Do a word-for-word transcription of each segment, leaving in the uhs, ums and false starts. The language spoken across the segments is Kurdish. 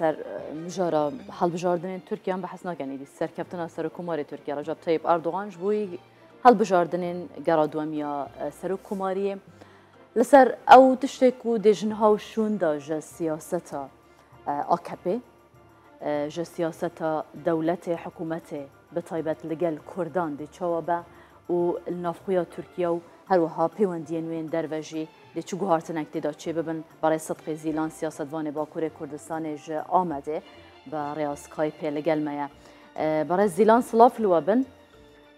Ser, e, mijara hilbijardinên Tirkiye em behs nakin êdî. Serkeftina Serokkomarê Tirkiye Recep Tayyip Erdogan ji bo yî hilbijardinên gera duwemiya, e, Serokkomariyê. Li ser ew tiştê ku dê ji niha û şûn de ji siyaseta, e, A K P, e, ji siyaseta dewletê, hikûmetê, bi taybet li gel Kurdan dê çawa be û li navxweya Tirkiye û her wiha pêwendiyên wê yên derve jî dê çi guhartinek tê de çêbibin. Berê Sidqê Zîlan, siyasetvanê Bakurê Kurdistanê ji Amedê, bi rêya Skypeê li gel me ye. E, Berê Zîlan, silav li we bin.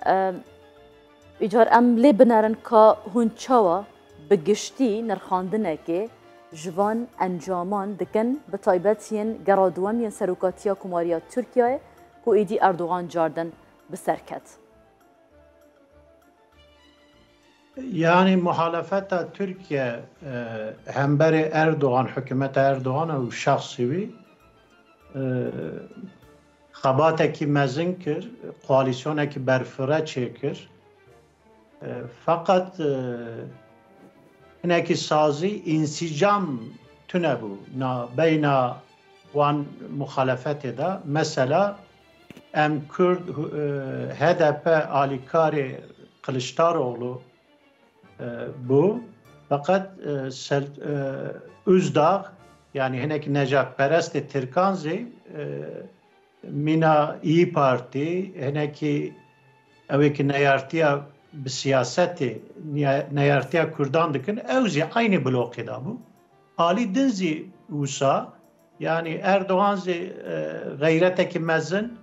E, Îcar em lê binerin ka hûn çawa bi giştî nirxandinekê ji van encaman dikin, bi taybet yên gera duwem yên serokatiya Komariya Tirkiyeyê ku êdî Erdogan cardin bi ser ket. Yani muhalefeta Tirkiye, e, hemberê Erdogan, hikûmeta Erdogan û şexsî wî, e, xebatekî mezin kir, koalîsyonekî berfireh çêkir. E, feqet, e, hinekî sazî, însîcam tune bû na beyna wan muxalefetê de. Mesela em Kurd, e, H D P alîkarê Kiliçdaroglu, e, bû. Feqet, e, Sel-, e, Uzdax, yani hinekî necatperestê Tirkan zî, e, mîna İYİ Partî, hinekî ew ê ki neyartiya bi siyasetê, niya-, neyartiya Kurdan dikin, ew zî eynî bloqê de bû. Alî din zî wisa, yani Erdogan zî, e, xeyretekî mezin,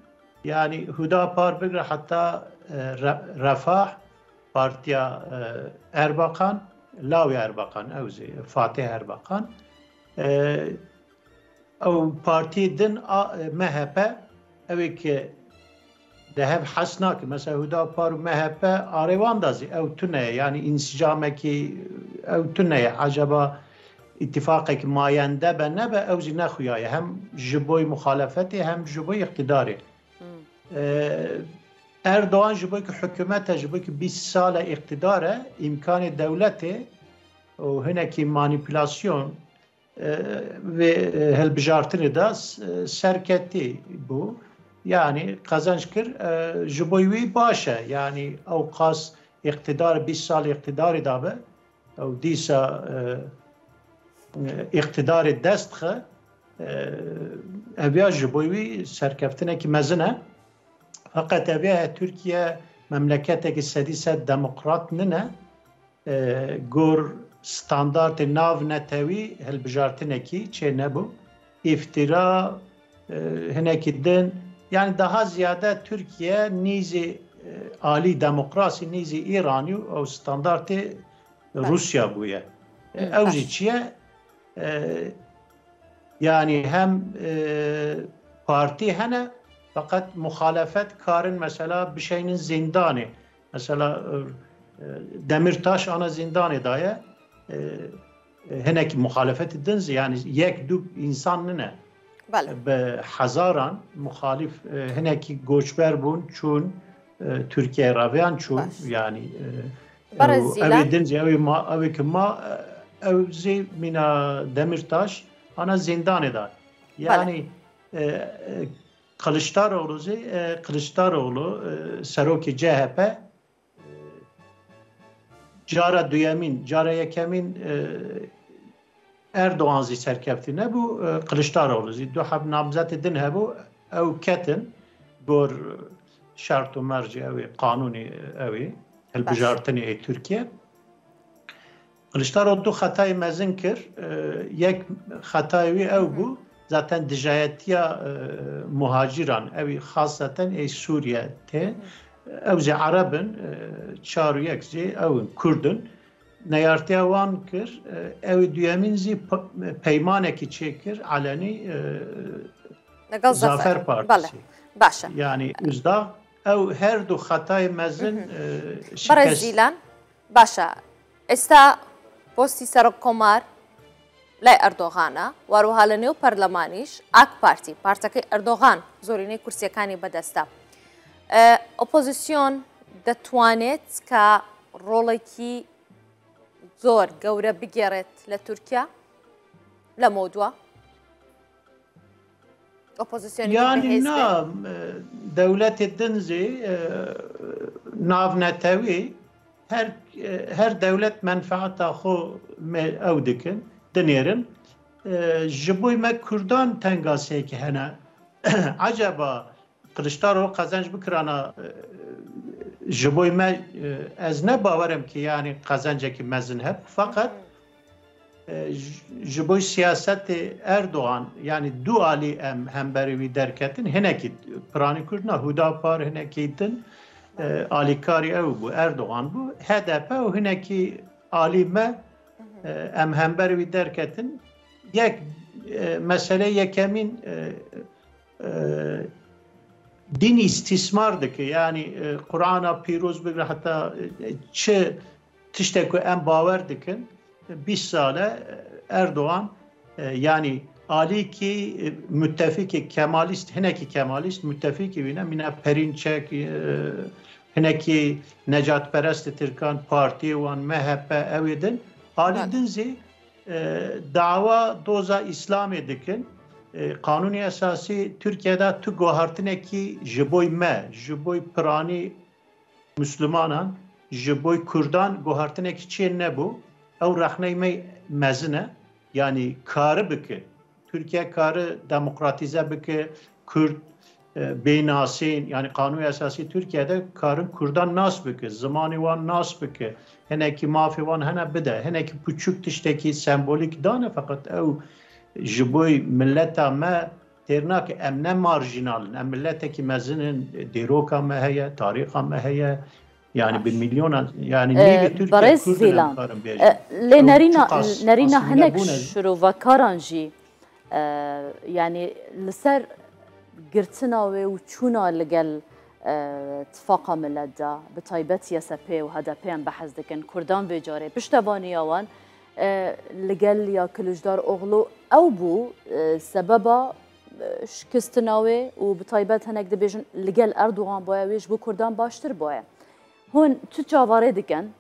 yani Hudapar bigre heta, e, Re-, Refah, partiya, e, Erbakan, lawê Erbakan, ew zî Fatih Erbakan. E, Ew partiyê din a, M H P, ew ê ki de hev hez nake. Mesela Hudapar û M H P arê wan de zî ew tune ye. Yani însicamekî ew tune ye. Acaba îtîfaqekî mayende be nebe, ew zî nexuyaye. Hem ji boy muxalefetê hem ji boy îqtidarê. Hmm. Ee, Erdogan ji bo ki hikûmet e, ji bo ki bîst sal e îqtidar e, îmkanê dewletê û hinekî manîpulasyon, e, vê, e, hilbijartinê de, e, serketî bû. Yani qezenc kir, e, ji bo wî baş e. Yani ew qas îqtidar, bîst sal îqtidarê de be, ew dîsa, e, e, îqtidarê dest dixe, e, ev ya ji bo wî serkeftinekî mezin e. Feqet ev ya Tirkiye memleketekî sedî sed demokrat nine. E, gor standartê navnetewî hilbijartinekî çê nebû. Îftira, e, hinekî din, yani daha ziyade Tirkiye nîzî, e, alî demokrasî, nîzî Îranî û ew standartê Rûsya bûye. E, ew jî çi ye? E, yani hem, e, partî hene, feqet muxalefet karin mesela bişeynin zîndanê. Mesela, e, Demîrtaş ana zîndanê daye. E, e, hinekî muxalefetî din zî, yani yek du însan nine. Bele. Bi hezaran muxalîf, e, hinekî goçber bûn, çûn, e, Tirkiyeyê raviyan çûn. Baş. Yani, e, Berê ew, Zîlan. Ew ê din zî, ew ê ma, ew ê ki ma, e, ew zî mîna Demîrtaş ana zîndanê de. Bele. Yani, e, e, Kiliçdaroglu zî, e, Kiliçdaroglu, e, serokê C H P, e, cara duyemîn, cara yekemîn, e, Erdogan zî serkeftî nebû, e, Kiliçdaroglu zî. Du heb namzetê din hebû, ew ketin gor şert û mercê ew ê, qanûnê ew ê, hilbijartinê ê Tirkiye. Kiliçdaroglu du xetayê mezin kir. E, yek xetayê wî ew bû, zaten dijayetiya, e, muhacîran, ew ê xaseten ê Sûriye tê. Ew zî Ereb in, e, çar û yek zî ew in, Kurd in. Neyartiya wan kir, e, ew ê duyemîn zî pe-, peymanekî çêkir, elenî, e, Legal Zafer. Zafer Partisi. Bele, baş e. Yani Uzdax, ew her du xetayê mezin, e, şikest. Berê Zîlan, baş e. Êsta postî serokkomar لای ئەردۆغانە، وەروەها لە نێو پەرلەمانیش ئاک پارتی، پارتەکەی ئەردۆغان زۆرینەی کورسیەکانی بەدەستە. ئە، ئۆپۆزیسیۆن دەتوانێت کە ڕۆڵێکی زۆر گەورە بگێڕێت لە تورکیا لە مەودوا؟ Opozisyonê Yani na, e, dewletê din zî, e, navnetewî her, e, her dewlet menfaeta xwe me ew dikin, dinêrin. E, ji bo me Kurdan tengaseyekî hene. Acaba Kiliçdaroglu qezenc bikirana, e, ji bo me, e, ez ne bawer im ki yani qezencekî mezin heb. Fakat e, ji, ji bo siyasetê Erdogan, yani du alî em hemberî wî derketin, hinekî piranî Kurd na, Hudapar, hinekî din, e, alîkarî ew bû, Erdogan bû, H D P û hinekî alî me, e, em hemberî wî derketin. Yek, e, mesele yekemîn, e, e, din îstîsmar dike. Yani, e, Qur'ana pîroz bigre heta, e, çi tiştek ku em bawer dikin, bîst sal e, e, Erdogan, e, yani alîkî, e, müttefikî kemalîst, hinekî kemalîst, müttefikî wî ne, mîna Perinçek, e, hinekî necatperestê Tirkan, partiyê wan, M H P, ew ê din. Alî Belê. din zî, e, dawa doza Îslamê dikin. E, Qanûnê Esasî Tirkiye de tu guhartinekî ji boy me, ji boy piranî Mislimanan, ji boy Kurdan guhartinekî çê nebû. Ew rexney me mezin e. Yani kari bike. Tirkiye kari demokratîze bike, Kurd, e, bê nasîn, yani Qanûn Esasî Tirkiye de karin Kurdan nas bike, zimanê wan nas bike, hinekî mafê wan hene bide, hinekî piçûk tiştekî sembolîk dane, feqet ew ji bo mileta me têr nake. Em ne marjînal in, em miletekî mezin in, dîroka me heye, tarîxa me heye. Yani bi milyonan, yani nîvê Tirkiye Kurd in, em karin bêjin. E, lê nerîna, nerîna hinek şirovekaran jî, e, yani li ser girtina wê û çûna li gel, e, tifaqa milet de, bi taybet Y S P û H D P em behs dikin, Kurdan vê carê piştevaniya wan, e, li gel ya Kiliçdaroglu ew bû, e, sebeba, e, şikistina wê û bi taybet hinek dibêjin li gel Erdogan boye wê ji bo Kurdan baştir boye. Hûn tu çavarê dikin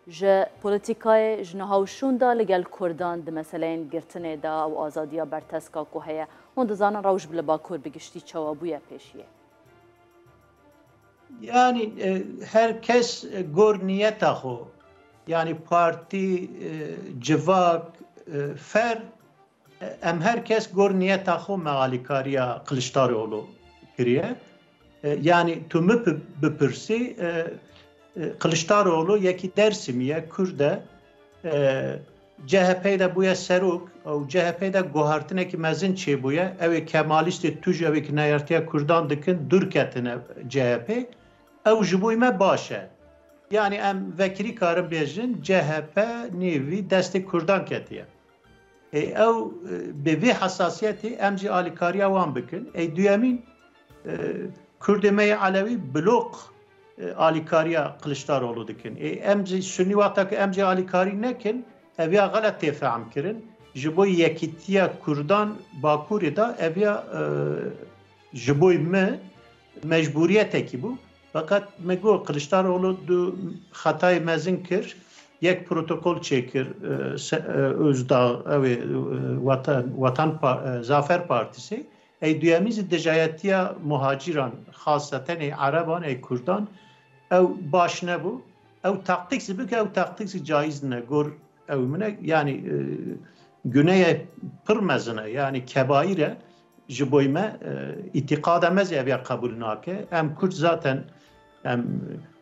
ji polîtîkayê ji niha û şûn de li gel Kurdan di meseleyên girtinê de û azadiya berteska ku heye? Hûn dizanin rewş bi li Bakur bi giştî çawa bûye pêşiyê? Yani, e, her kes, e, gor niyeta xwe, yani partî, e, civak, e, fer, Em her kes gor niyeta xwe me alîkariya Kiliçdaroglu kiriye. E, yani tu min bi-, bipirsî, e, e, Kiliçdaroglu yekî Dersimî ye, Kurd e, e, C H P de bûye serok û C H P de guhartinekî mezin çêbûye. Ew ê kemalîstê tûj, ew ê ki neyartiya Kurdan dikin, dûr ketine C H P. Ew ji bo me baş e. Yani em vekirî karin bêjin, C H P nêvî destê Kurdan ketiye. Ê, ew, e, bi vê hesasiyetê em jî alîkariya wan bikin. Ê, duyemîn, e, Kurdê me yê Elewî bloq, e, alîkariya Kiliçdaroglu dikin. Ê, em jî Sunî wexta ku em jî alîkarî nekin, eviya xelet tê fehm kirin. Ji bo yekîtiya Kurdan Bakurê de eviya, e, ji bo me mecbûriyetekî bû. Feqet me got Kiliçdaroglu du xetayê mezin kir. Yek protokol çêkir, e, se-, e, Özdağ, ew ê, e, Watan, Watan Pa-, e, Zafer Partisi. Ey duyemîn zî dijayetiya muhacîran, xasetenê Ereban, ey Kurdan, ew baş nebû. Ew taktîk zî bike, ew taktîk zî caiz nine. Gor ew min e, yani, e, guneye pir mezin e, yani kebaîr e. Ji boy me, e, îtîqada me zî ev ya qebûl nake. Em Kurd zaten, em,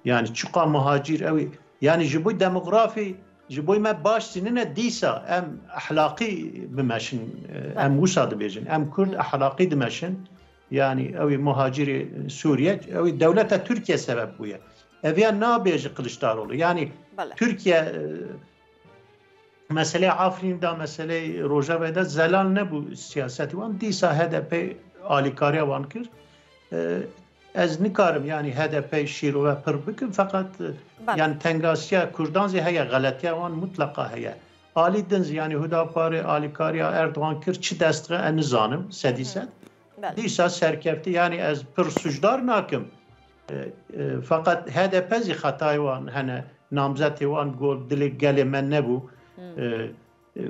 yani çiqa muhacîr ew ê, yani ji boy demografî, ji boy me baş zî nine, dîsa em ehlaqî bimeşin, e, em wisa dibêjin. Em Kurd ehlaqî dimeşin. Yani ew ê muhacirê Sûriye, ew ê dewleta Tirkiye sebeb bûye. Ev ya nabêje Kiliçdaroglu. Yani Tirkiye, e, meselê Afrîn de, meselê Rojavayê de zelal nebû siyasetî wan. Dîsa H D P alîkariya wan kir. E, ez nikarim, yani H D P şîrove pir bikim, feqet, e, yani tengasiya Kurdan zî heye, xeletiya wan mutleqa heye. Alî din zî, yani Hudaparê alîkariya Erdogan kir, çi dest re, e, nizanim, sedî sed. Belê. Dîsa serkefte, yani ez pir sucdar nakim. E, e, feqet H D P zî xetayê wan hene, namzetê wan gor dilê gelê me nebû. E, e,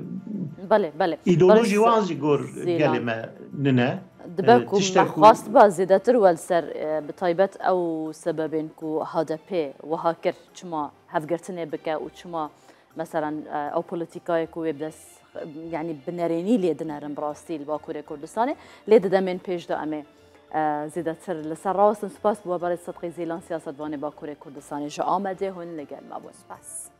Belê, belê. Îdeolojî wan zî gor gelê me nine. Dibe E, ku tiştê me ku- xwest ba zêdetir welser, e, bi taybet ew sebebên ku H D P wiha kir, çima hevgirtinê bike û çima, meselen, e, ew polîtîkayê ku wê bi dest, yanî bi nerênî lê dinerin bi rastî li Bakurê Kurdistanê, lê di demên pêş de em ê, e, zêdetir li ser rawestin. Spas bi we berê Sedqî Zîlan, siyasetvanê Bakurê Kurdistanê ji Amedê hûn li gel me bûn. Spas.